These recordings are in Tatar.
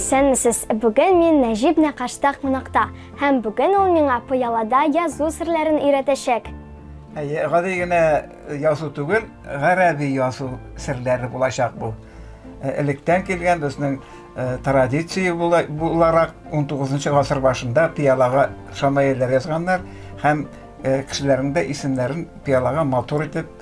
Исәнмесез! Бүген мин Нәҗип Нәкашта кунакта һәм бүген ул миңа пыялада язу серләрен өйрәтәчәк. Әйе, гади генә язу түгел, гарәби язу серләре булачак бу. Электән килгән безнең традиция буларак 19 гасыр башында пыялага шамаилләр язганнар һәм кешеләрнең дә исемнәрен пыялага матур итеп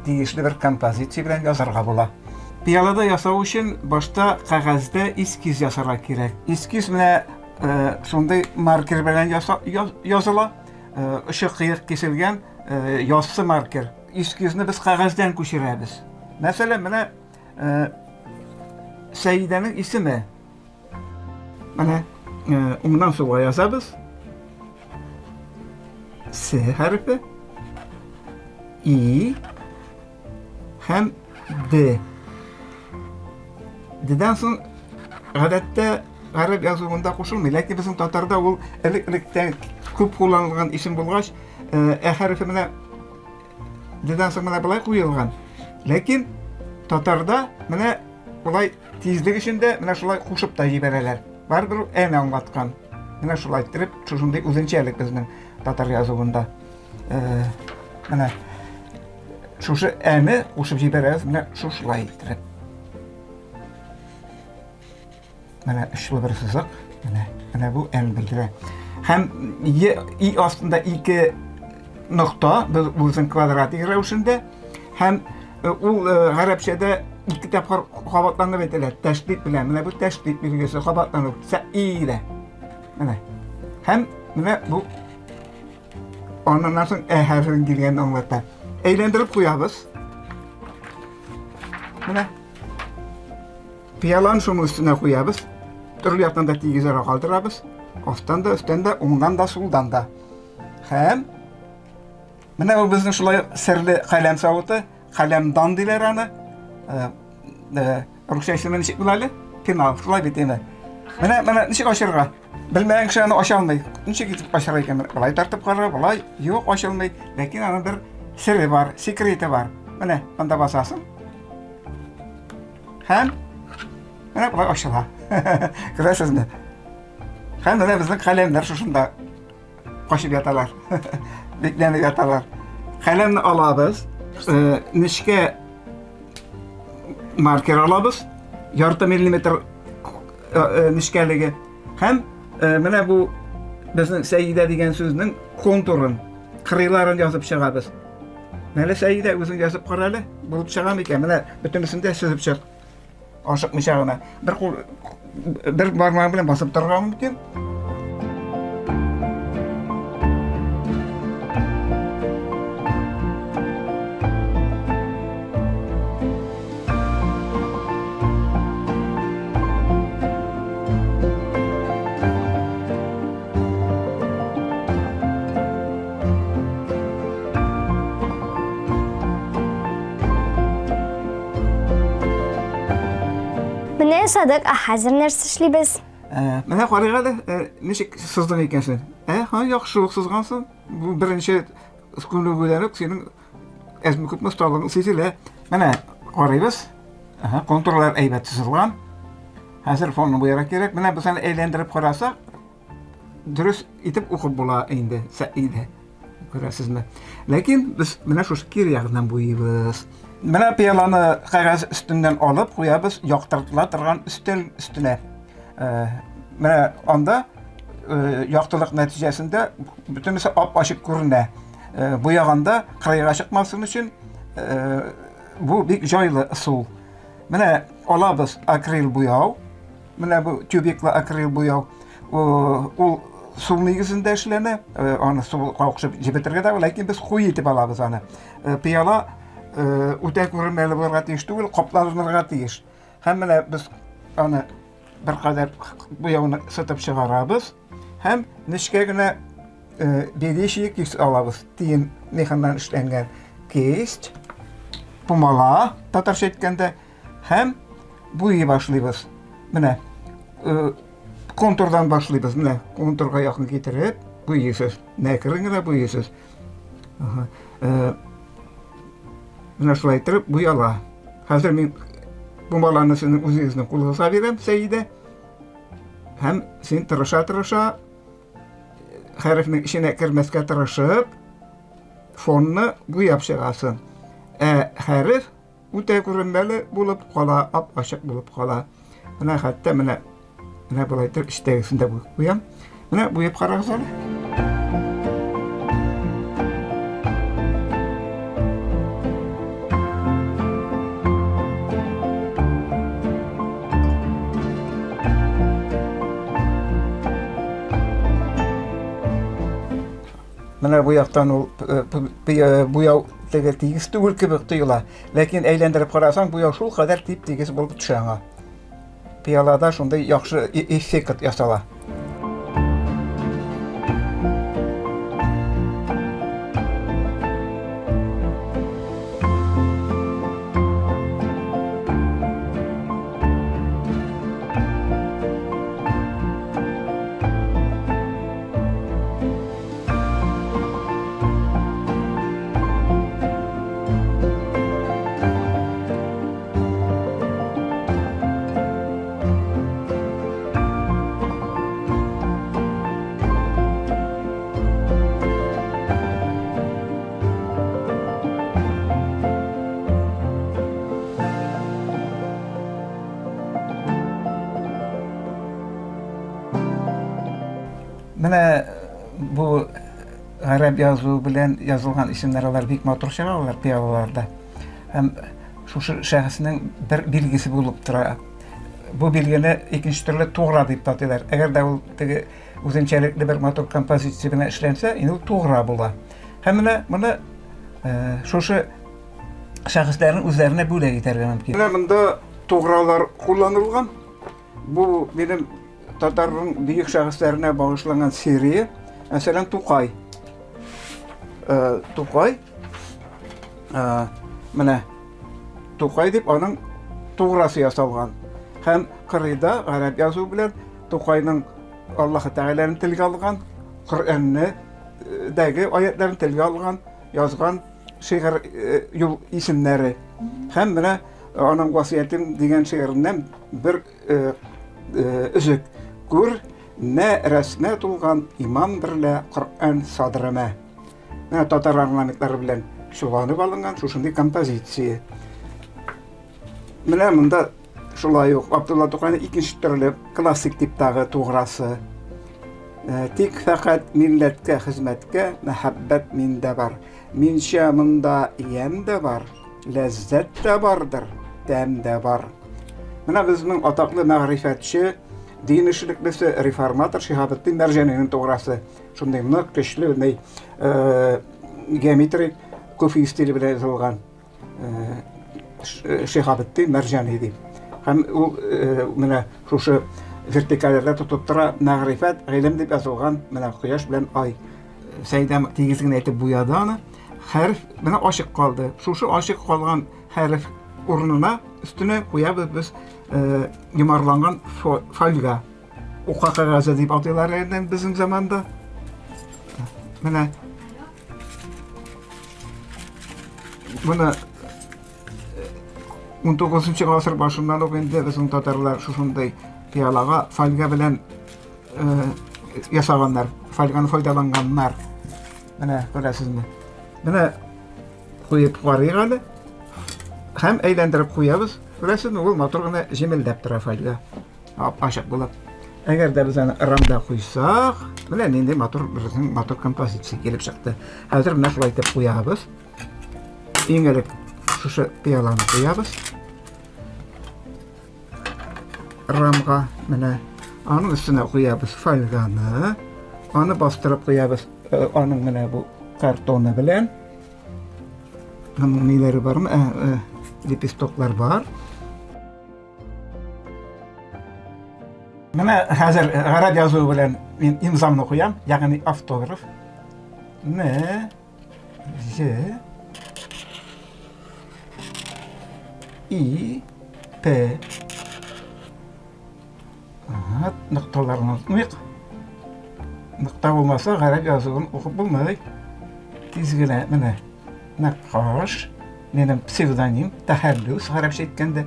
тиешле бер композиция белән язарга була. Пыялада ясау өчен башта кәгазьдә эскиз ясарга кирәк. Эскиз менә шундый маркер белән языла. Очы кыек киселгән яссы маркер. Эскизны без кәгазьдән күчерәбез. Мәсәлән, менә Сәидәнең исеме. Менә уңнан сулга язабыз. С хәрефе, И һәм Д. Ддән соң гадәттә гарәп язуында кушылмый, ләкин безнең татарда ул элек-электән күп кулланылган исем булгач, Ә хәрефе менә Ддән соң менә болай куелган. Ләкин татарда менә болай тизлек өчен дә менә шулай кушып та җибәрәләр. Барыбер әне аңлаткан. Менә шулай иттереп, шушындый үзенчәлек безнең татар язуында. Менә шушы әне кушып җибәрәбез, менә шушылай иттереп. Менә очлы бер сызык. Менә, менә бу N белдерә. Һәм Е и астында ике нокта, без үзен квадратик рәвешендә. Һәм ул гарәпчәдә ике тапкыр кабатланып әйтелә, тәшдид белән. Менә бу тәшдид билгесе кабатлану. Сәида. Менә. Һәм менә бу аннан соң ә хәрефен килгәнен аңлата. Әйләндереп куябыз. Менә. Пыяланы шуның өстенә куябыз. Төрле яктан да тигез ара калдырабыз. Астан да, өстән дә, уңнан да, сулдан да. Һәм менә бу безнең шулай серле каләм савыты, каләмдан диләр аны. Русча исеме ничек була әле? Пенал, шулай бит инде. Менә, менә ничек ачырга? Белмәгән кеше аны ача алмый. Ничек итеп ачарга икән? Болай тартып кара, болай юк, ачылмый. Ләкин аның бер сере бар, секреты бар. Менә монда басасың. Һәм менә болай ачыла. Күрәсезме? Һәм менә безнең каләмнәр шушында качып яталар. Бикләнеп яталар. Каләмне алабыз, нечкә маркер алабыз, ярты миллиметр нечкәлеге. Һәм менә бу безнең Сәидә дигән сүзнең контурын, кырыйларын язып чыгабыз. Менә Сәидә, үзең язып кара әле, булып чыга микән? Менә бөтенесен дә сызып чык. Ашыкмыйча гына. Бер кул бер бармагың белән басып торырга мөмкин. Менә ясадык, ә хәзер нәрсә эшлибез? Менә карыйк әле, ничек сыздың икән син? Ә, яхшы ук сызгансың. Бу беренче күнегүдән үк синең әзме күпме осталыгың сизелә. Менә карыйбыз. Ага, контурлар әйбәт сызылган. Хәзер фонны буярга кирәк. Менә без аны әйләндереп карасак, дөрес итеп укып була инде, сәиде. Күрәсезме? Ләкин без менә шушы кире ягыннан буйыбыз. Менә пыяланы кәгазь өстеннән алып куябыз яктыртыла торган өстәл өстенә. Менә анда яктылык нәтиҗәсендә бөтенесе ап-ачык күренә. Буяганда кырыйга чыкмасын өчен бу бик җайлы ысул. Менә алабыз акрил буяу. Менә бу тюбиклы акрил буяу. Ул су нигезендә эшләнә. Аны су калкышып җебетергә дә, ләкин без куе итеп алабыз аны. Пыяла үтә күренмәле булырга тиеш түгел, капланырга тиеш. Һәм менә без аны беркадәр буяуны сытып чыгарабыз һәм нечкә генә беличий кисть алабыз. Тиен механнан эшләнгән кисть, пумала, татарча әйткәндә, һәм буйый башлыйбыз. Менә контурдан башлыйбыз. Менә контурга якын китереп буйыйсыз. Әкрен генә буйыйсыз. Менә шулай иттереп буяла. Хәзер мин пумаланы сезнең үзегезнең кулыгызга бирәм, Сәидә. Һәм син тырыша-тырыша хәрефнең эченә кермәскә тырышып, фонны буяп чыгасың. Ә хәреф үтә күренмәле булып кала, ап-ачык булып кала. Менә хәтта менә менә болай итеп эчтәгесен дә буяп куям. Менә буяп карагыз әле. Менә бу яктан ул э, э, буяу теге тигез түгел кебек тоела. Ләкин әйләндереп карасаң, буяу шул кадәр тип-тигез булып төшә аңа. Пыялада шундый яхшы эффект ясала. Менә бу гарәп язуы белән язылган исемнәр алар бик матур чыга алар пиалаларда. Һәм шушы шәхеснең бер билгесе булып тора. Бу билгене икенче төрле тугра дип атыйлар. Әгәр дә ул теге үзенчәлекле бер матур композиция белән эшләнсә, инде ул тугра була. Һәм менә моны э, шушы шәхесләрнең үзләренә бүләк итәргә мөмкин. Менә монда тугралар кулланылган. Бу минем татарның бөек шәхесләренә багышланган серия. Мәсәлән, Тукай. Э, Тукай э, менә Тукай дип аның туграсы ясалган. Һәм кырыйда гарәп язуы белән Тукайның Аллаһы Тәгаләне телгә алган, Коръәнне э, дәге аятларын телгә алган, язган шигырь юл исемнәре. Һәм менә аның васыятем дигән шигыреннән бер өзек. Күр, нә рәсмә тулган иман берлә Коръән садрымә. Менә татар орнаментлары белән чолганып алынган шушындый композиция. Менә монда шулай ук Абдулла Тукайның икенче төрле классик типтагы туграсы. Тик фәкать милләткә хезмәткә мәхәббәт миндә бар. Минчә монда ямь дә бар, ләззәт тә бардыр, тәм дә бар. Менә безнең атаклы мәгърифәтче, дин эшлеклесе, реформатор Шиһабетдин Мәрҗанинең туграсы. Шундый нык, көчле, ни, геометрик куфи стиле белән язылган Шиһабетдин Мәрҗани дип. Һәм ул менә шушы вертикальләрдә тотып тора мәгърифәт, гыйлем дип язылган менә кояш белән ай. Сәйдәм тигез генә итеп буяды аны. Хәреф менә ачык калды. Шушы ачык калган хәреф урынына өстенә куябыз без йомарланган фольга. Ука кәгазе дип атыйлар инде безнең заманда. Менә моны 19 гасыр башыннан ук инде безнең татарлар шушындый пиалага фольга белән ясаганнар, фольганы файдаланганнар. Менә күрәсезме? Менә куеп карыйк әле. Һәм әйләндереп куябыз. Күрәсезме, ул матур гына җемелдәп тора фольга. Ап-ачык булып. Әгәр дә без аны рамда куйсак, менә нинди матур безнең матур композиция килеп чыкты. Хәзер менә шулай итеп куябыз. Иң элек шушы пиаланы куябыз. Рамга менә аның өстенә куябыз фольганы. Аны бастырып куябыз э, аның менә бу картоны белән. Аның ниләре бармы? Ә, э, лепестоклар бар. Менә хәзер гарәп язуы белән мин имзамны куям, ягъни автограф. Н Ж И П. Ага, нокталарны онытмыйк. Нокта булмаса, гарәп язуын укып булмый. Тиз генә менә нәккаш, минем псевдоним, тәхәллүс гарәпчә әйткәндә.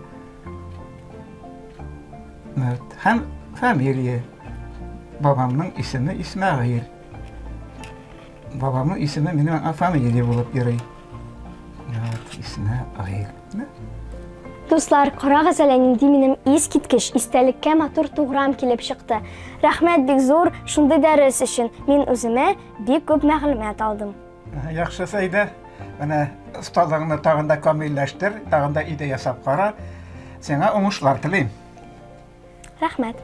Һәм фамилия. Бабамның исеме Исмәгыйль. Бабамның исеме минем аңа фамилия булып йөри. Вот, Исмәгыйль. Дуслар, карагыз әле нинди минем искиткеч, истәлеккә матур туграм килеп чыкты. Рәхмәт бик зур шундый дәрес өчен. Мин үземә бик күп мәгълүмат алдым. Яхшы, Сәйдә. Менә осталыгыңны тагын да камилләштер, тагын да өйдә ясап кара. Сиңа уңышлар телим. Рәхмәт.